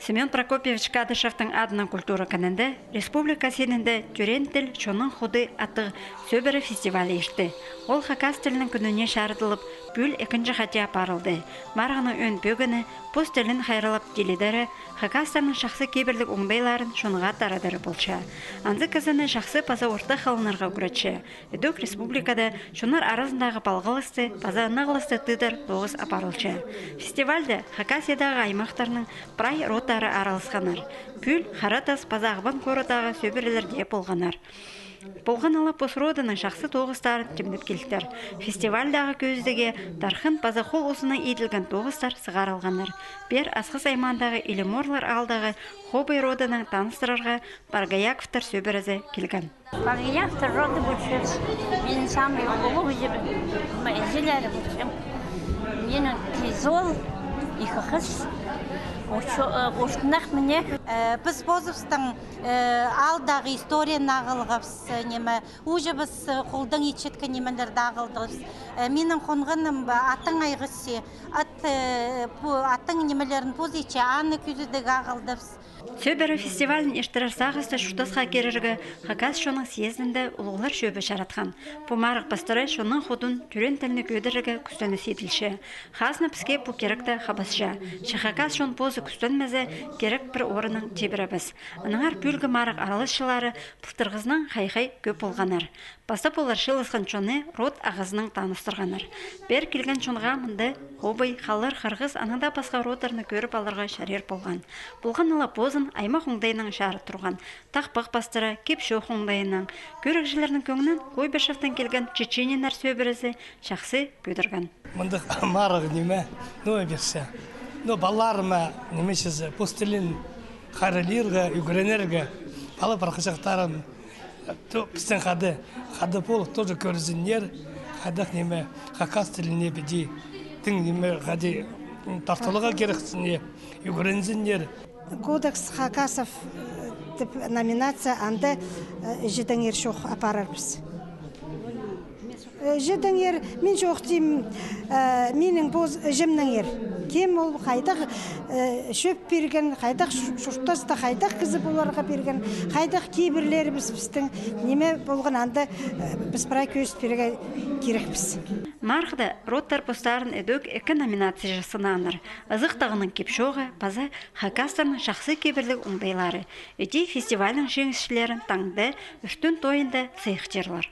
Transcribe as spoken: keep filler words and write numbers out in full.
Семён Прокопьевич Кадышевтің адынаң культура кінінде республика синінде «Тӧреен тіл — чонның худы» аттығ сӧбіре фестиваль иртті. Ол хакас тілінің кӱніне чарыдылып, пӱӱл ікінҷі хати апарылды. Марығның ӧӧн пӧгіні — пос тілін хайраллап тилідері, хакастарның чахсы кибірліг оңдайларын чонға тарадары полча. Анзы кізіні чахсы паза орта халынарға ӱгретче. Ідӧк республикада чоннар аразындағы палғалысты паза ынағласты тыыдар тоғыс апарылча. Фестивальда Хакасиядағы аймахтарның прай родтары араласханнар. Пӱӱл Хара Тас паза Ағбан городтағы сӧбірелерде полғаннар. Полған ла пос родының чахсы тоғыстарын тимнеп килтір. Фестивальдағы кӧзідіге тархын паза хол узынаң иділген тоғыстар сығарылғаннар. Пеер Асхыс аймағындағы Илиморлар аалдағы Хобый родынаң таныстырарға Паргояковтар сӧбірезі килген. Паргояковтар роды полча. Минің самый улуғ іҷе-, іҷелері полча. Минің кізі ол, ікі хыс. Учо-, э, ортынах мына. Э, піс позыбыстың, э, аалдағы историяны ағылғабыс, э, ниме, ууҷабыс, э, холдаң итчеткен нимелерні ағылдыбыс. Э, минің хонғаным ба, аттың айғызы, ат, э, пу-, аттың нимелерін позы итче, аны кӧзідіг ағылдыбыс. Сӧбіре фестивальін иртірер сағысты чуртасха кирерге хакас чонның съездінде улуғлар чӧбі чаратхан. Пу марығ пастыра чонның худын, тӧреен тілні кӧдірерге кӱстеніс иділче. Хазна піске пу киректі хабасча. Че хакас чон позы кӱстенмезе, кирек пір орыннаң тибіребіс. Аннаңар пӱӱлгі марығ араласчылары пылтырғызынаң хай-хай кӧп полғаннар. Пастап олар чыылысхан чонны род ағазынаң таныстырғаннар. Пеер килген чонға мында хобый, халлар, хырғыс, анаң даа пасха родтарны кӧріп аларға чарир полған. Полған ла позын аймах оңдайынаң чарыт турған. Тахпах пастыра, кип-чоох оңдайынаң. Кӧрігҷілернің кӧңнін Куйбышевтең килген Чечениннер сӧбірезі чахсы кӧдірген. Мындағ марығ ниме, ну, оберсе. Ну, палаларыма, ниме чізе, пос тілін хайраллирға, ӱгренерге. Пала пархачахтарым, то, пістең хада, хада полып, тоже кӧрзіннер, хайдағ ниме, хакас тіліне піди, тың ниме, хайди, м, тартыларға кирексіннер, ӱгрензіннер. Кодекс хакасов, э, тіп номинация, анда, э, іҷедеңер чоох апарарбыс. Э, іҷедеңер, мин чоохтим, э, минің пос іҷемнеңер. Кем ол, хайдағ, э, чӧп пирген, хайдағ чу-, чуртаста, хайдағ кізі поларға пирген, хайдағ кибірлерібіс пістің, ниме полған, анда, э, піс прай кӧзіт пирерге кирекпіс. Марығда родтар постарын ідӧк ікі номинацияҷа сынааннар: ызыхтағның кип-чооғы паза хакастарның чахсы кибірліг оңдайлары. Іди фестивальның чиңісчілерін таңда Ӱртӱн тойында сыйыхтирлар.